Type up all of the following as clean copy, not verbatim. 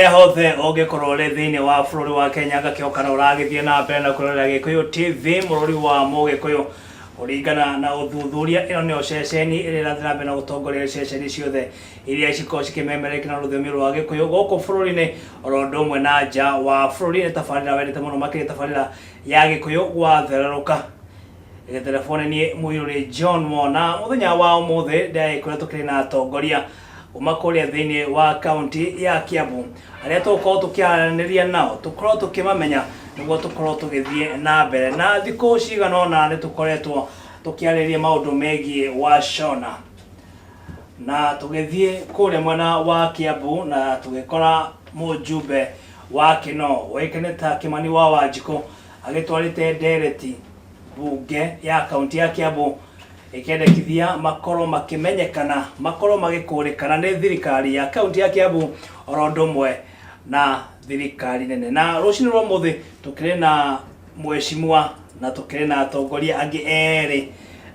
Harĩa hothe ũngĩkorwo ũrĩ thĩinĩ wa bũrũri wa Kenya, ngakĩhoka na ũragĩthiĩ na mbere na kwĩrorera Gĩkũyũ TV, mũrũri wa Mũgĩkũyũ. Kũringana na ũthuthuria, ĩno nĩyo ceceni ĩrĩa ĩrathiĩ na mbere na gũtongoria ceceni ciothe iria cikoragwo cikĩmemerekia na rũthiomi rwa Gĩkũyũ gũkũ bũrũri-inĩ, oro ũndũ ũmwe na nja wa bũrũri. Nĩ tabarĩra wendete mũno makĩria, tabarĩra ya Gĩkũyũ gwathererũka. Gĩtereboni niĩ Mũirũrĩ John Mona. Mũthenya wa ũmũthĩ ndĩragĩkwĩra tũkĩrĩ na atongoria kuma kũrĩa thĩinĩ wa kaunti ya Kiambu arĩa tũgũkorwo tũkĩaranĩria nao, tũkorwo tũkĩmamenya nĩguo tũkorwo tũgĩthiĩ na mbere. Na thikũ cigana ũna nĩ tũkoretwo tũkĩarĩrĩria maũndũ megiĩ Washona, na tũgĩthiĩ kũrĩa mwena wa Kiambu na tũgĩkora mũjumbe wa Kĩno ũĩkaine ta Kĩmani wa Wanjikũ agĩtwarĩte ndereti mbunge ya kaunti ya Kiambu ĩkĩendekithia makorwo makĩmenyekana, makorwo magĩkũrĩkana nĩ thirikari ya kaunti ya Kiambu oro ũndũ ũmwe na thirikari nene. Na rũcinĩ rwa ũmũthĩ tũkĩrĩ na mheshimiwa na tũkĩrĩ na atongoria angĩ erĩ.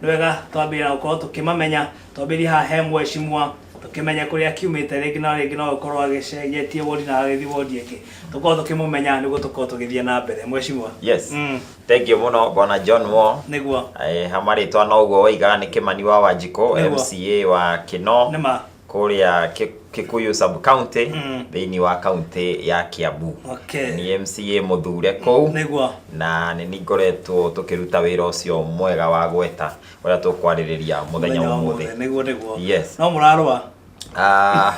Nĩ wega twambĩrĩria na gũkorwo tũkĩmamenya. Twambĩrĩrie haha he mheshimiwa, tũkĩmenye kũrĩa akiumĩte, rĩngĩ na rĩngĩ no gũkorwo agĩcenjetie wodi na agĩthiĩ wodi ĩngĩ. Tũkorwo tũkĩmũmenya nĩguo tũkorwo tũgĩthiĩ na mbere. Mheshimiwa. Yes. Thank you mũno, Bwana John Mo. Ha marĩtwa noguo waiga, nĩ Kĩmani wa Wanjikũ. MCA wa Kĩno. Nĩma. Kũrĩa Kikuyu sub county thĩinĩ wa kaunti ya Kiambu. Nĩ MCA mũthure kũu. Na nĩ ngoretwo tũkĩruta wĩra ũcio mwega wa gweta ũrĩa tũkwarĩrĩria mũthenya wa ũmũthĩ. Nĩguo. Yes. No mũrarũa? Ah.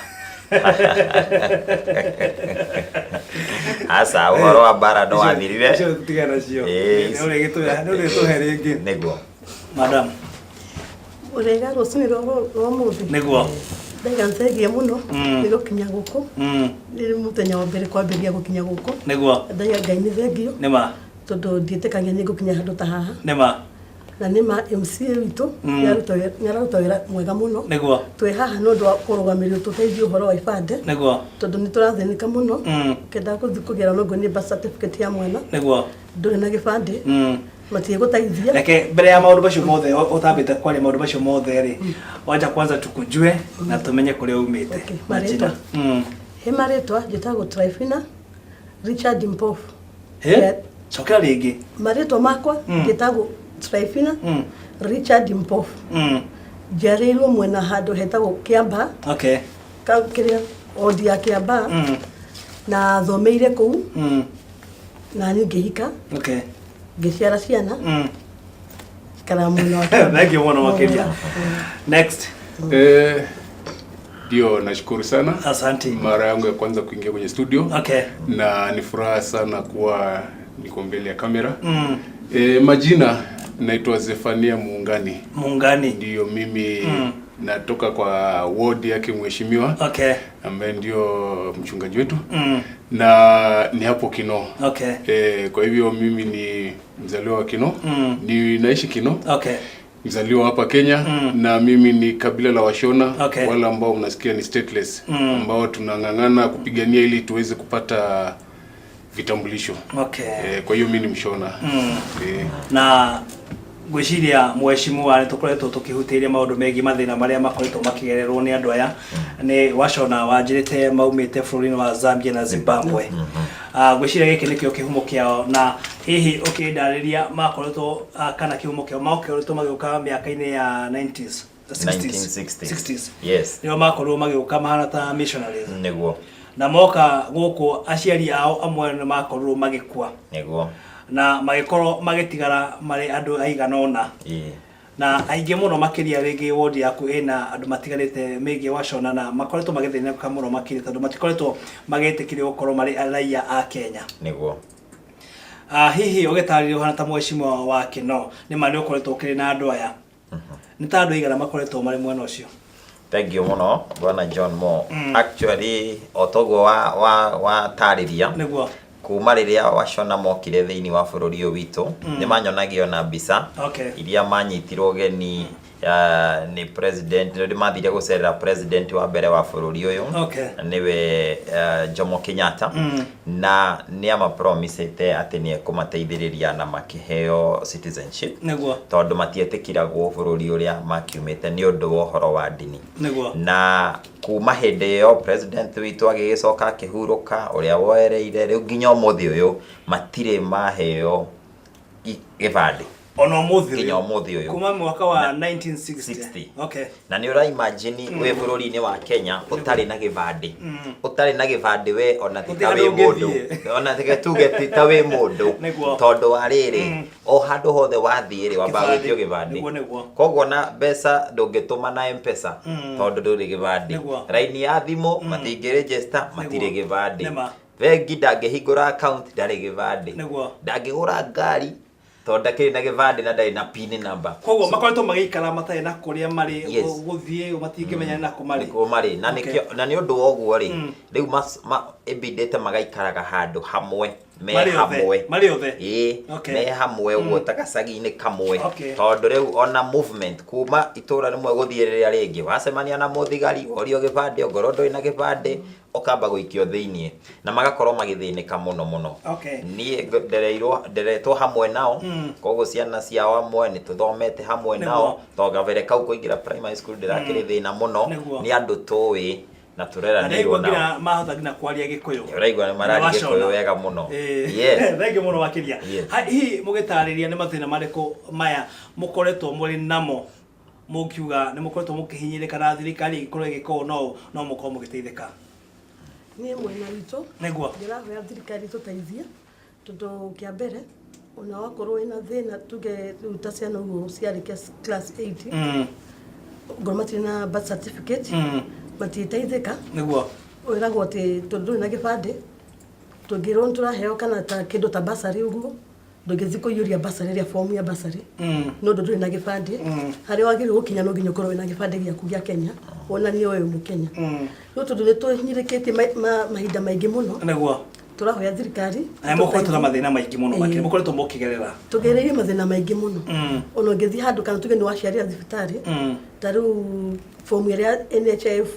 Aca, ũhoro wa mbara no wathirire. Icio tiga nacio. Ĩĩ. Nĩ ũrĩgĩtũhe rĩngĩ. Nĩguo. Madam. Ũrĩga rũcinĩ rwa ũmũthĩ. Ndaiga nĩthengia mũno nĩ gũkinya gũkũ. Nĩ mũthenya wa mbere kwambĩrĩria gũkinya gũkũ. Ndaiga Ngai nĩ thengio. Tondũ ndiĩtĩkagia nĩ ngũkinya handũ ta haha. Na nĩ ma MCA witũ nĩ araruta wĩra mwega mũno. Twĩ haha nĩ ũndũ wa kũrũgamĩrĩrwo tũteithio ũhoro wa ibandĩ. Tondũ nĩ tũrathĩnĩka mũno. Kenda gũthiĩ kũgĩra no nĩ birth certificate ya mwana. Ndũrĩ na gĩbandĩ. Matiĩgũteithia. Reke mbere ya maũndũ macio mothe, ũtambĩte kwaria maũndũ macio mothe rĩ, wanja kwanza tukujue na tumenye kũrĩa umĩte. Okay, marĩtwa. Majina. He marĩtwa njĩtagwo Trifina Richard Mpofu. He? Cokera rĩngĩ. Marĩtwa makwa njĩtagwo Trifina Richard Mpofu. Njiarĩirwo mwena handũ hetagwo Kĩambaa. Kĩrĩa wodi ya Kĩambaa. Na thomeire kũu. Na niĩ ngĩhika. Ngĩciara ciana. Ikaraga mwena wa Kĩambaa. Thank you mũno makĩria. Next. Ndio, nashukuru sana. Asante. Mara yangu ya kwanza kuingia kwenye studio. Na ni furaha sana kuwa niko mbele ya kamera. Majina naitwa Zefania Muungani. Muungani. Ndio, mimi natoka kwa ward yake mheshimiwa ambaye ndio mchungaji wetu na ni hapo Kino. Kwa hivyo mimi ni mzaliwa wa Kino. Ni naishi Kino. Mzaliwa hapa Kenya na mimi ni kabila la Washona, wale ambao mnasikia ni stateless, ambao tunang'ang'ana kupigania ili tuweze kupata vitambulisho. Kwa hiyo mimi ni Mshona. Na ngwĩciria mheshimiwa nĩ tũkoretwo tũkĩhutĩria maũndũ megiĩ mathĩna marĩa makoretwo makĩgererwo nĩ andũ aya nĩ Washona wanjĩrĩte maumĩte bũrũri-inĩ wa Zambia na Zimbabwe. Ngwĩciria gĩkĩ nĩkĩo kĩhumo kĩao, na hihi ũkĩndarĩria makoretwo kana kĩhumo kĩao makoretwo magĩũka mĩaka-inĩ ya 90s, 60s. 1960s. 60s. Yes. Nĩo makorirwo magĩũka mahana ta missionaries. Na moka gũkũ, aciari ao amwe nĩ makorirwo magĩkua na magĩkorwo magĩtigara marĩ andũ aigana ũna na aingĩ mũno makĩria. Rĩngĩ wodi yaku ĩna andũ matiganĩte megiĩ Washona na makoretwo magĩthĩnĩka mũno makĩria tondũ matikoretwo magĩtĩkĩrio gũkorwo marĩ raia a Kenya. Hihi ũgĩtarĩria ũhana ta mheshimiwa wa Kĩno, nĩ ma nĩ ũkoretwo ũkĩrĩ na andũ aya, nĩ ta andũ aigana makoretwo marĩ mwena ũcio? Thank you mũno, Bwana John Mo. Actually, o toguo wa tarĩria, kuma rĩrĩa Washona mokire thĩinĩ wa bũrũri ũyũ witũ, nĩ manyonagio na mbica iria manyitirwo ũgeni. Nĩ president nĩ mathire gũcerera president wa mbere wa bũrũri ũyũ. Nĩwe Jomo Kenyatta. Na nĩ amapromisĩte atĩ nĩ ekũmateithĩrĩria na makĩheo citizenship. Tondũ matietĩkĩragwo bũrũri ũrĩa makiumĩte nĩ ũndũ wa ũhoro wa ndini. Na kuma hĩndĩ ĩyo president witũ agĩgĩcoka akĩhurũka, ũrĩa woereire rĩu nginya ũmũthĩ ũyũ matirĩ maheo gĩbandĩ. Ona ũmũthĩ nginya ũmũthĩ ũyũ. Kuma mwaka wa 1960. 60. Na nĩ ũra imagine wĩ bũrũri-inĩ wa Kenya ũtarĩ na gĩbandĩ. Ũtarĩ na gĩbandĩ we ona ti ta wĩ mũndũ. Ona tiga tuge ti ta wĩ mũndũ. Tondũ wa rĩrĩ, o handũ hothe wathiĩ rĩ, wambaga gwĩtio gĩbandĩ. Koguo na mbeca ndũngĩtũma na M-Pesa tondũ ndũrĩ gĩbandĩ. Raini ya thimũ matingĩ register matirĩ gĩbandĩ. Bengi ndangĩhingũra account ndarĩ gĩbandĩ. Ndangĩgũra ngari tondũ ndakĩrĩ na gĩbandĩ na ndarĩ na PIN number. Koguo makoretwo magĩikara matarĩ na kũrĩa marĩ gũthiĩ matingĩmenya nĩ nakũ marĩ. Nĩkuo marĩ. Na nĩkĩo, na nĩ ũndũ wa ũguo rĩ, rĩu ĩbindĩte magaikaraga handũ hamwe, me hamwe. Marĩ othe. Ĩĩ, me hamwe ũguo ta gacagi-inĩ kamwe. Tondũ rĩu ona movement kuma itũra rĩmwe gũthiĩ rĩrĩa rĩngĩ, wacemania na mũthigari, worio gĩbandĩ, ongorwo ndũrĩ na gĩbandĩ, ũkamba gũikio thĩiniĩ na magakorwo magĩthĩnĩka mũno mũno. Niĩ nderetwo hamwe nao, koguo ciana ciao amwe nĩ tũthomete hamwe nao, tondũ kabere kau kũingĩra primary school ndĩrakĩrĩ thĩna mũno, nĩ andũ tũĩ na tũreranĩirwo nao. Nginya mahota nginya kwaria Gĩkũyũ. Ũraigua nĩ mararia Gĩkũyũ wega mũno. Yes. Thengiũ mũno makĩria. Hihi mũgĩtarĩria nĩ mathĩna marĩkũ maya mũkoretwo mũrĩ namo, mũkiuga nĩ mũkoretwo mũkĩhinyĩrĩka na thirikari ĩgĩkorwo ĩgĩka ũũ no mũkorwo mũgĩteithĩka? Niĩ mwena witũ, ndĩrahoya thirikari ĩtũteithie, tondũ kĩa mbere ona wakorwo wĩna thĩna tuge rĩu ta ciana ũguo ciarĩkia class 8, ngorwo matirĩ na birth certificate, matingĩteithĩka. Wĩragwo atĩ tondũ ndũrĩ na gĩbandĩ, tũngĩrwo nĩ tũraheo kana ta kĩndũ ta bursary ũguo, ndũngĩthiĩ kũiyũria bursary ĩrĩa form ya bursary, nĩ ũndũ ndũrĩ na gĩbandĩ. Harĩa wagĩrĩirwo gũkinya no nginya ũkorwo wĩna gĩbandĩ gĩaku gĩa Kenya, wonanie we wĩ Mũkenya. Rĩu tondũ nĩ tũhinyĩrĩkĩtie mahinda maingĩ mũno, tũrahoya thirikari. Na mũkoretwo na mathĩna maingĩ mũno makĩria, mũkoretwo mũkĩgerera. Tũgereire mathĩna maingĩ mũno. Ona ũngĩthiĩ handũ kana tuge nĩ waciarĩra thibitarĩ, ta rĩu form ĩrĩa NHIF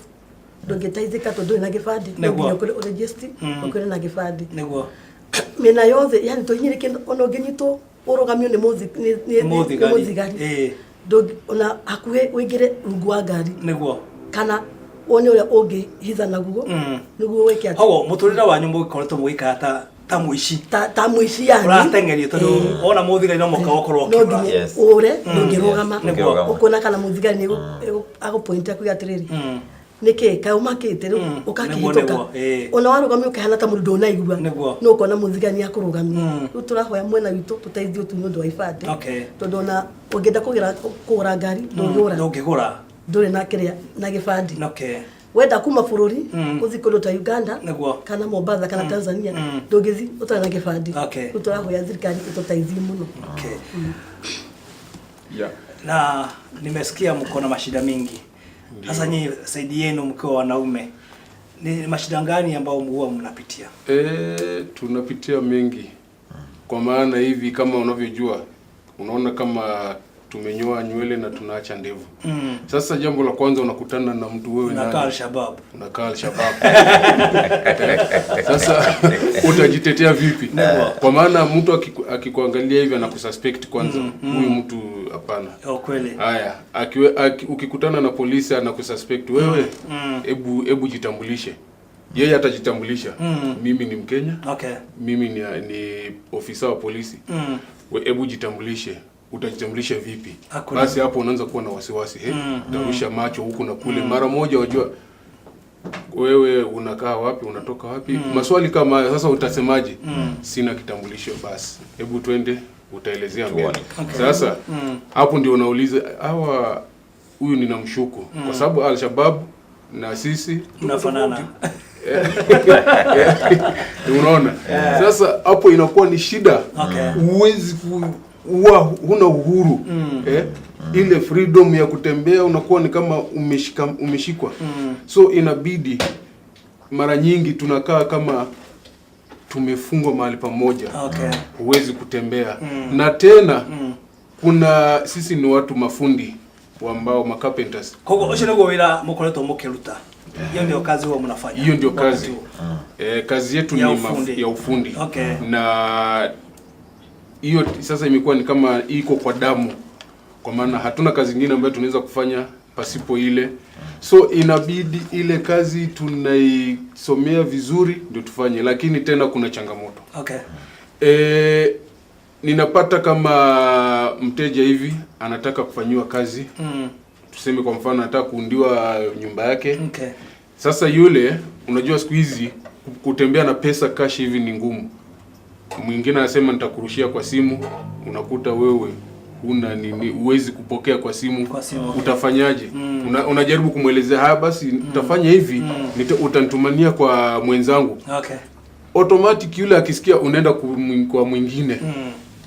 ndũngĩteithĩka tondũ ndũrĩ na gĩbandĩ, no nginya ũkorwo ũregister, ũkorwo na gĩbandĩ. Mĩena yothe, yani tũhinyĩrĩkĩte, ona ũngĩnyitwo ũrũgamio nĩ mũthigari. Ona hakuhĩ ũingĩre rungu wa ngari. Kana wone ũrĩa ũngĩhitha naguo, nĩguo wĩke atĩ. Koguo mũtũrĩre wanyu mũgĩkoretwo mũgĩikara ta mũici. Ta mũici yani. Ũrateng'erio tondũ wona mũthigari no mũhaka ũkorwo No ũkĩũra. nginya ũre, ndũngĩrũgama. Ũkuona kana mũthigari nĩ agũpoint akuge atĩrĩrĩ, nĩkĩ kaĩ ũmakĩte rĩu ũgakĩhĩtũka. Ona warũgamio ũkĩhana ta mũndũ ndũnaigua, no ũkona mũthigari nĩ akũrũgamia. Rĩu tũrahoya mwena witũ tũteithio tu nĩ ũndũ wa ibandĩ. Tondũ ona ũngĩenda kũgũra ngari, ndũngĩgũra. Ndũngĩgũra. Ndũrĩ na kĩrĩa, na gĩbandĩ. Wenda kuma bũrũri, ũthiĩ kũndũ ta Uganda, kana Mombasa, kana Tanzania, ndũngĩthiĩ ũtarĩ na gĩbandĩ. Rĩu tũrahoya thirikari ĩtũteithie mũno. Na nimesikia mko na mashida mingi. Sasa nyinyi saidi yenu mkiwa wanaume, ni mashida gani ambayo huwa mnapitia? Tunapitia mengi. Kwa maana hivi kama unavyojua, unaona kama tumenyoa nywele na tunaacha ndevu. Sasa jambo la kwanza unakutana na mtu wewe Unakaa nani? Al-Shabaab. Unakaa Al-Shabaab. Sasa utajitetea vipi? Kwa maana mtu akikuangalia hivi anakususpect kwanza. Huyu mtu hapana. Kweli. Haya, ukikutana na polisi anakususpect wewe, hebu jitambulishe. Yeye atajitambulisha. Mimi ni Mkenya. Mimi ni ofisa wa polisi. Hebu jitambulishe. Utajitambulisha vipi? Hakuna. Basi hapo unaanza kuwa na wasiwasi, Utarusha macho huku na kule. Mara moja wajua wewe unakaa wapi, unatoka wapi? Maswali kama hayo. Sasa utasemaje? Sina kitambulisho. Basi hebu twende, utaelezea mbele. Tuone. Sasa hapo ndio unauliza hawa, huyu ninamshuku kwa sababu Al-Shabaab na sisi tunafanana. Unaona? Sasa hapo inakuwa ni shida. Huwezi huwa huna uhuru. Ile freedom ya kutembea unakuwa ni kama umeshikwa. So inabidi mara nyingi tunakaa kama tumefungwa mahali pamoja. Huwezi kutembea. Na tena kuna sisi ni watu mafundi. wa mbao, ma carpenters. Koguo ũcio nĩguo wĩra mũkoretwo mũkĩruta? Hiyo ndio kazi huwa mnafanya? Hiyo ndio kazi. Kazi yetu Ya ni ufundi. Ya ufundi. Na hiyo sasa imekuwa ni kama iko kwa damu, kwa maana hatuna kazi nyingine ambayo tunaweza kufanya pasipo ile. So inabidi ile kazi tunaisomea vizuri ndio tufanye, lakini tena kuna changamoto. Ninapata kama mteja hivi anataka kufanyiwa kazi. Tuseme kwa mfano anataka kuundiwa nyumba yake. Sasa yule, unajua siku hizi kutembea na pesa cash hivi ni ngumu. Mwingine anasema nitakurushia kwa simu, unakuta wewe huna nini, huwezi kupokea kwa simu. Kwa simu, okay. Utafanyaje? Unajaribu kumwelezea, haya basi utafanya hivi, utanitumania kwa mwenzangu. Automatic yule akisikia unaenda kwa mwingine,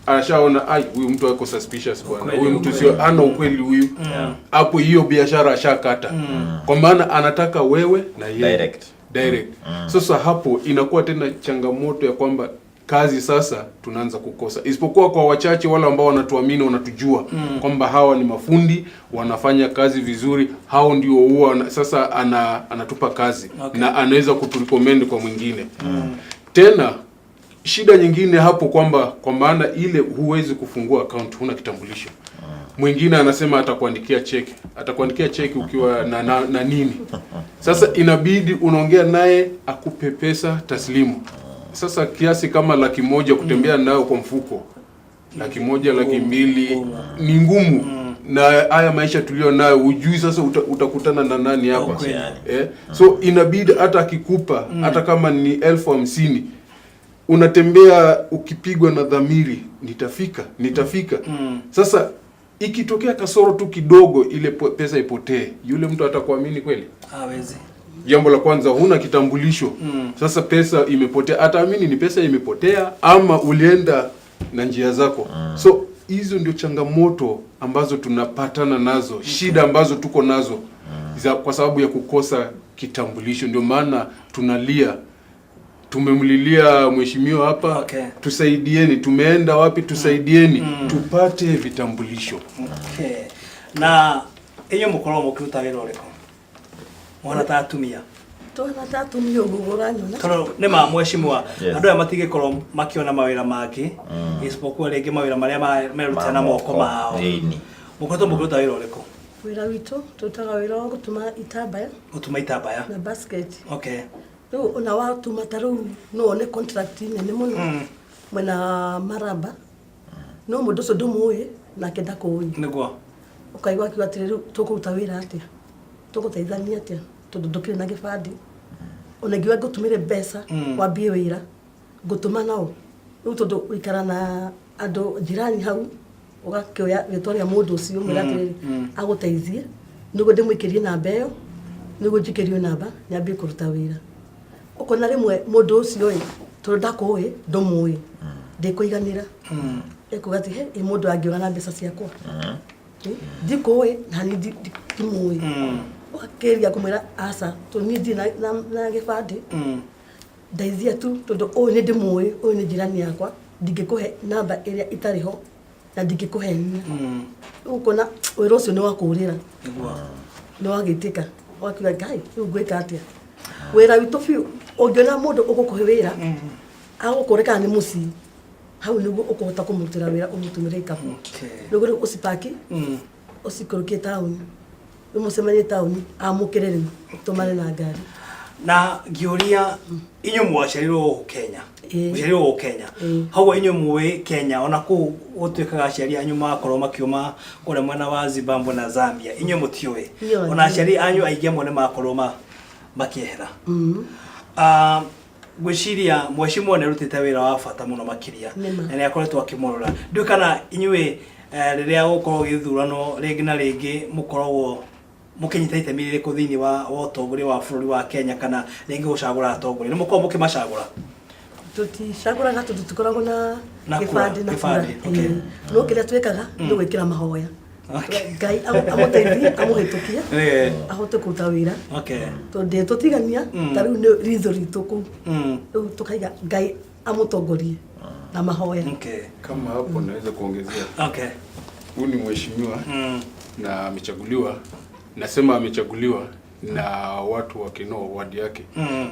ashaona ai, huyu mtu ako suspicious bwana, huyu mtu sio, ana ukweli huyu. Hapo hiyo biashara ashakata. Kwa maana anataka wewe na yeye. Direct. Direct. Sasa hapo inakuwa tena changamoto ya kwamba kazi sasa tunaanza kukosa, isipokuwa kwa wachache wale ambao wanatuamini, wanatujua kwamba hawa ni mafundi, wanafanya kazi vizuri, hao ndio huwa sasa anatupa kazi na anaweza kuturecommend kwa mwingine. Tena shida nyingine hapo kwamba kwa maana ile huwezi kufungua account, huna kitambulisho. Mwingine anasema atakuandikia cheki, atakuandikia cheki ukiwa na nini? Sasa inabidi unaongea naye akupe pesa taslimu. Sasa kiasi kama 100,000 kutembea nayo kwa mfuko, 100,000, 200,000 ni ngumu. Na haya maisha tulio nayo hujui sasa utakutana na nani hapa. So inabidi hata akikupa, hata kama ni 50,000, unatembea ukipigwa na dhamiri, nitafika, nitafika. Sasa ikitokea kasoro tu kidogo ile pesa ipotee, yule mtu atakuamini kweli? Hawezi. Jambo la kwanza, huna kitambulisho. Sasa pesa imepotea, ataamini ni pesa imepotea ama ulienda na njia zako? So hizo ndio changamoto ambazo tunapatana nazo, shida ambazo tuko nazo kwa sababu ya kukosa kitambulisho. Ndio maana tunalia, tumemlilia mheshimiwa hapa, tusaidieni, tumeenda wapi, tusaidieni tupate vitambulisho. Na inyo mukoragwo mukiruta wira uriku? Mwana ta atumia. Twana ta atumia ũguo ũranyona. Tondũ nĩ ma mheshimiwa, Yes. andũ aya matingĩkorwo makĩona mawĩra mangĩ, isipokuwa rĩngĩ mawĩra marĩa merutĩra na moko mao. Ĩni. Mũkoretwo mũkĩruta wĩra ũrĩkũ? Wĩra witũ tũrutaga wĩra wa gũtuma itambaya. Gũtuma itambaya. Na basket. Rĩu ona watuma ta rĩu no wone contract nene mũno mwena Maraba, no mũndũ ũcio ndũmũĩ nake ndakũĩ. Ũkaigua akiuga atĩrĩ, rĩu tũkũruta wĩra atĩa, tũgũteithania atĩa, tondũ ndũkĩrĩ na gĩbandĩ. Ona ingiuga ngũtũmĩre mbeca wambie wĩra, ngũtũma nao rĩu, tondũ ũikara na andũ jirani hau, ũgakĩoya rĩtwa rĩa mũndũ ũcio, ũmwĩre atĩrĩrĩ, agũteithie nĩguo ndĩmũikĩrie namba ĩyo, nĩguo njikĩrio namba nyambie kũruta wĩra. Ũkona rĩmwe mũndũ ũcio ĩ, tondũ ndakũĩ, ndũmũĩ, ndĩkũiganĩra, ekuga atĩ he ĩ mũndũ angĩũra na mbeca ciakwa. Ndikũĩ na niĩ ndimũĩ. Ũgakĩria kũmwĩra aca, tondũ niĩ ndirĩ na gĩbandĩ, ndeithia tu, tondũ ũyũ nĩ ndĩmũĩ, ũyũ nĩ jirani yakwa, ndingĩkũhe namba ĩrĩa ĩtarĩ ho na ndingĩkũhenia. Rĩu ũkona wĩra ũcio nĩ wa kũũrĩra, nĩ wagĩtĩka, ũgakiuga Ngai, rĩu ngwĩka atĩa? Wĩra witũ biũ, ũngĩona mũndũ ũgũkũhe wĩra, agũkũre kana nĩ mũciĩ, hau nĩguo ũkũhota kũmũrutĩra wĩra, ũmũtũmĩre ikabu. Nĩguo rĩu ũcipaki, ũcikũrũkie taũni, rĩu mũcemanie taũni, amũkĩre rĩu ũtũmane na ngari. Na ngĩũria, inyuĩ mwaciarirwo gũkũ Kenya? Mũciarirwo gũkũ Kenya? Ĩĩ. Koguo inyuĩ mũĩ Kenya, ona kũu gũtuĩkaga aciari anyu makorwo makiuma kũrĩa mwena wa Zimbabwe na Zambia, inyuĩ mũtiũĩ? Inyuĩ Ona aciari anyu aingĩ amwe nĩ makorwo makĩehera. Ngwĩciria mheshimiwa nĩ arutĩte wĩra wa bata mũno makĩria. Nĩma. Na nĩ akoretwo akĩmũrora. Ndiũĩ kana inyuĩ, rĩrĩa gũkorwo gĩthurano rĩngĩ na rĩngĩ mũkoragwo mũkĩnyita itemi rĩrĩkũ thĩinĩ wa ũtongoria wa bũrũri wa Kenya, kana rĩngĩ gũcagũra atongoria? Nĩ mũkoragwo mũkĩmacagũra? Tũticagũraga tondũ tũkoragwo na Na kura, gĩbandĩ na gĩbandĩ, kura. Ĩĩ. No kĩrĩa twĩkaga nĩ gwĩkĩra mahoya. Ngai amũteithie, amũhĩtũkie, ahote kũruta wĩra. Tondũ ndĩtũtigania, ta rĩu nĩ ritho ritũ kũu. Rĩu tũkaiga Ngai amũtongorie na mahoya. Kama hapo naweza kuongezea. Huyu ni mheshimiwa. na amechaguliwa, nasema amechaguliwa na watu wa Kinoo wadi yake.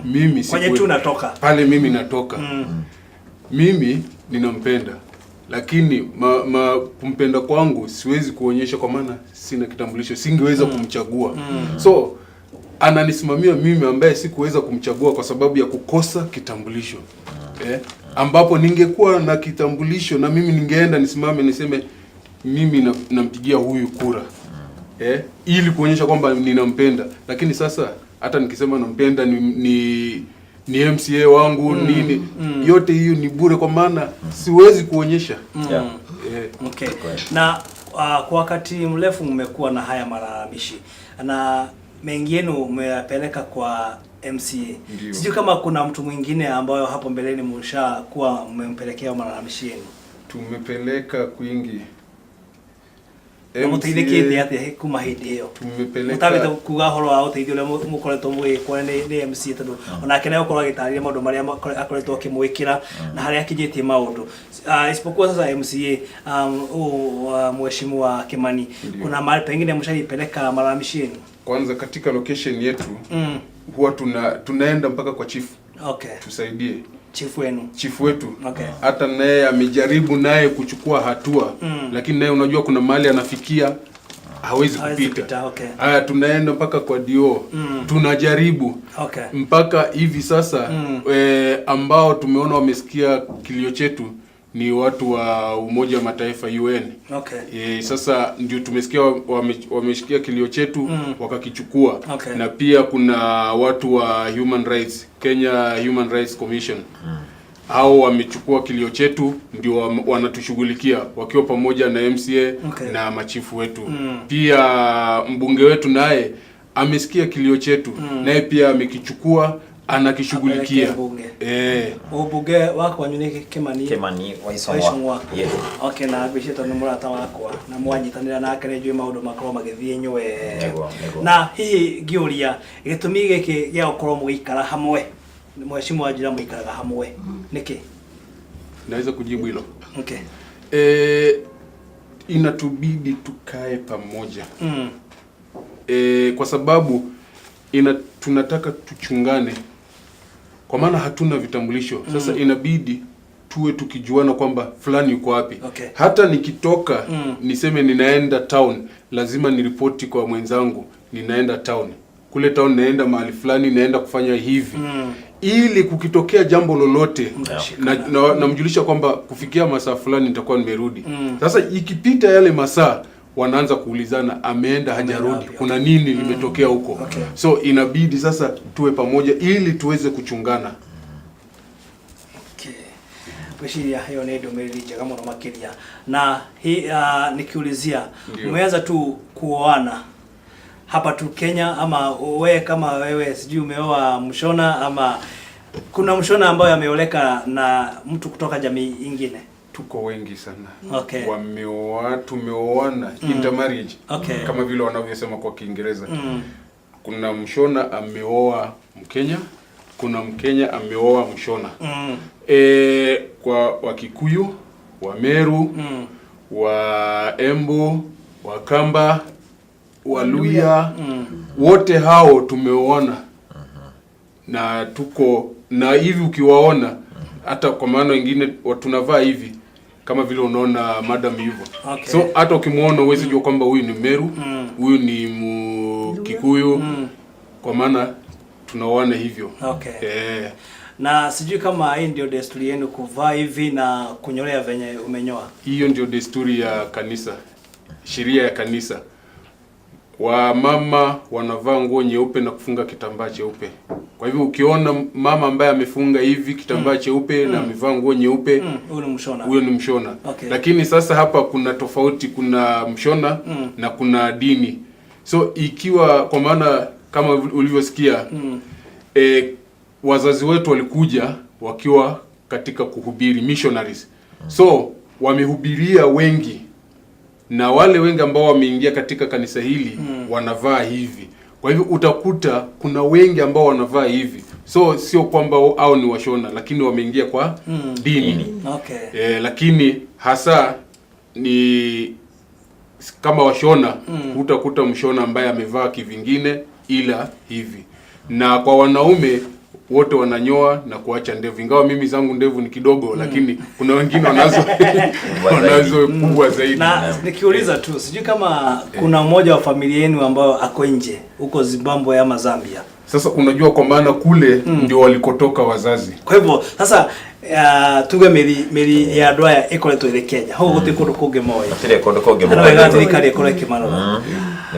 Mimi Kwenye tu natoka pale, mimi natoka. Mimi ninampenda, lakini kumpenda kwangu siwezi kuonyesha kwa maana sina kitambulisho, singeweza kumchagua. So ananisimamia mimi ambaye sikuweza kumchagua kwa sababu ya kukosa kitambulisho. Ambapo ningekuwa na kitambulisho na mimi ningeenda nisimame niseme mimi nampigia huyu kura, ili kuonyesha kwamba ninampenda. Lakini sasa hata nikisema nampenda ni MCA wangu nini, yote hiyo ni bure kwa maana siwezi kuonyesha. Okay. Na kwa wakati mrefu mmekuwa na haya malalamishi na mengi yenu mmeyapeleka kwa MCA. Sijui kama kuna mtu mwingine ambayo hapo mbeleni mshakuwa mmempelekea malalamishi yenu. Tumepeleka kwingi. Muteithĩkĩte atĩa kuma hĩndĩ ĩyo? Tumepeleka Mũtagĩte kuga ũhoro wa ũteithio ũrĩa mũkoretwo mũgĩkwo nĩ MCA, tondũ onake nĩ agũkorwo agĩtarĩria maũndũ marĩa akoretwo akĩmwĩkĩra na harĩa akinyĩtie maũndũ. Isipokuwa sasa MCA, mheshimiwa Kimani, kuna mahali pengine mshaipeleka malalamishi yenu? Kwanza katika location yetu huwa tunaenda mpaka kwa chief. Okay. Tusaidie. Chief wenu. Chief wetu. Okay. Hata naye amejaribu naye kuchukua hatua, lakini naye unajua kuna mahali anafikia hawezi kupita. Okay. Haya, tunaenda mpaka kwa DO. Tunajaribu. Okay. Mpaka hivi sasa ambao tumeona wamesikia kilio chetu ni watu wa Umoja wa Mataifa UN. Okay. Sasa ndio tumesikia wameshikia kilio chetu wakakichukua. Okay. Na pia kuna watu wa Human Rights, Kenya Human Rights Commission. Hao wamechukua kilio chetu ndio wanatushughulikia wakiwa pamoja na MCA Okay. na machifu wetu. Pia mbunge wetu naye amesikia kilio chetu, naye pia amekichukua anakishughulikia. Ubunge wakwa nĩ Kimani Kimani Waicong'wa. Yeah. Okay, na ngwĩciria tondũ nĩ mũrata wakwa na mwanyitanĩra nake nĩ njũĩ maũndũ makorwo magĩthiĩ nywe. Na hihi ngĩũria gĩtũmi gĩkĩ gĩa gũkorwo mũgĩikara hamwe, mheshimiwa Njira, mũikaraga hamwe nĩkĩ? Naweza kujibu hilo. Okay. Inatubidi tukae pamoja. Kwa sababu tunataka tuchungane, kwa maana hatuna vitambulisho. Sasa inabidi tuwe tukijuana kwamba fulani yuko wapi. Okay. Hata nikitoka niseme ninaenda town, lazima niripoti kwa mwenzangu ninaenda town. Kule town naenda mahali fulani, naenda kufanya hivi. Ili kukitokea jambo lolote namjulisha kwamba kufikia masaa fulani nitakuwa nimerudi. Sasa ikipita yale masaa wanaanza kuulizana ameenda hajarudi, kuna nini limetokea huko. Okay. So inabidi sasa tuwe pamoja ili tuweze kuchungana. Okay. Ngwĩciria ĩyo nĩ ndũmĩrĩri njega mũno makĩria. Na nikiulizia, umeanza tu kuoana hapa tu Kenya, ama we kama wewe sijui umeoa Mshona ama kuna Mshona ambaye ameoleka na mtu kutoka jamii ingine? Tuko wengi sana. Okay. Tumeoana intermarriage. Okay. Kama vile wanavyosema kwa Kiingereza. Kuna Mshona ameoa Mkenya, kuna Mkenya ameoa Mshona. Kwa Wakikuyu, wa Meru, wa Embu, wa Kamba, wa Luya, wote hao tumeoana. Na tuko na hivi ukiwaona hata kwa maana wengine tunavaa hivi kama vile unaona madam hivyo. Okay. So hata ukimuona huwezi jua kwamba huyu ni Meru, huyu ni Kikuyu, kwa maana tunaoana hivyo. Okay. Na sijui kama hii ndio desturi yenu kuvaa hivi na kunyolea venye umenyoa. Hiyo ndio desturi ya kanisa, sheria ya kanisa. Wamama wanavaa nguo nyeupe na kufunga kitambaa cheupe. Kwa hivyo ukiona mama ambaye amefunga hivi kitambaa cheupe na amevaa nguo nyeupe, Huyo ni Mshona. Huyo ni Mshona. Okay. Lakini sasa hapa kuna tofauti, kuna Mshona na kuna dini. So ikiwa kwa maana kama ulivyosikia, wazazi wetu walikuja wakiwa katika kuhubiri, missionaries. So wamehubiria wengi, na wale wengi ambao wameingia katika kanisa hili wanavaa hivi. Kwa hivyo utakuta kuna wengi ambao wanavaa hivi. So sio kwamba hao ni Washona, lakini wameingia kwa dini. Okay. Lakini hasa ni Kama Washona hutakuta Mshona ambaye amevaa kivingine ila hivi. Na kwa wanaume wote wananyoa na kuacha ndevu, ingawa mimi zangu ndevu ni kidogo, lakini kuna wengine wanazo wanazo kubwa zaidi. Na nikiuliza tu, sijui kama kuna mmoja wa familia yenu ambao ako nje huko Zimbabwe ama Zambia. Sasa unajua, kwa maana kule ndio walikotoka wazazi. Kwa hivyo sasa tuge mĩri mĩri ya andũ aya ĩkoretwo ĩrĩ Kenya hau gũtirĩ kũndũ kũngĩ moĩ. Gũtirĩ kũndũ kũngĩ Na wega thirikari ĩkorwo ĩkĩmarora.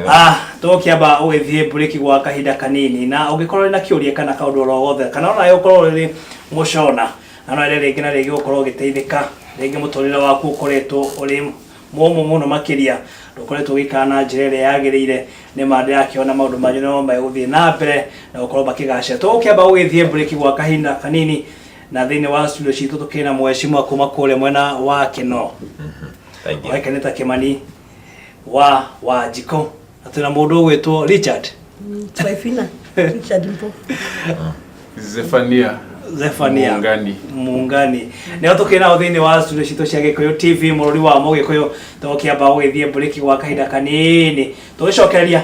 Ah, tũgũkĩamba ũgĩthiĩ break gwa kahinda kanini, na ũngĩkorwo na kĩũria kana kaũndũ oro gothe, kana ona ũkorwo ũrĩ mũcona na no ere rĩngĩ na rĩngĩ gũkorwo ũgĩteithĩka, rĩngĩ mũtũrĩre waku ũkoretwo ũrĩ mũmũ mũno makĩria, ndũkoretwo ũgĩikara na njĩra ĩrĩa yagĩrĩire, nĩ ma ndĩrakĩona maũndũ manyu no megũthiĩ na mbere na gũkorwo makĩgacĩra. Tũgũkĩamba gũgĩthiĩ break gwa kahinda kanini, na thĩinĩ wa studio citũ tũkĩrĩ na mheshimiwa kuma kũrĩa mwena wa Kĩno. Thank you. Oĩkaine ta Kĩmani wa Wanjikũ, na twĩna mũndũ ũgwĩtwo Richard. Twaifina Richard Mpo. Zephania Zephania Muungani. Muungani nĩo tũkĩrĩ nao thĩinĩ wa studio citũ cia Gĩkũyũ TV, mũrũri wa Mũgĩkũyũ. Tũgũkĩamba gũgĩthiĩ break gwa kahinda kanini, tũgĩcokereria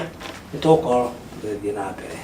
nĩ tũgũkorwo tũgĩthiĩ na mbere.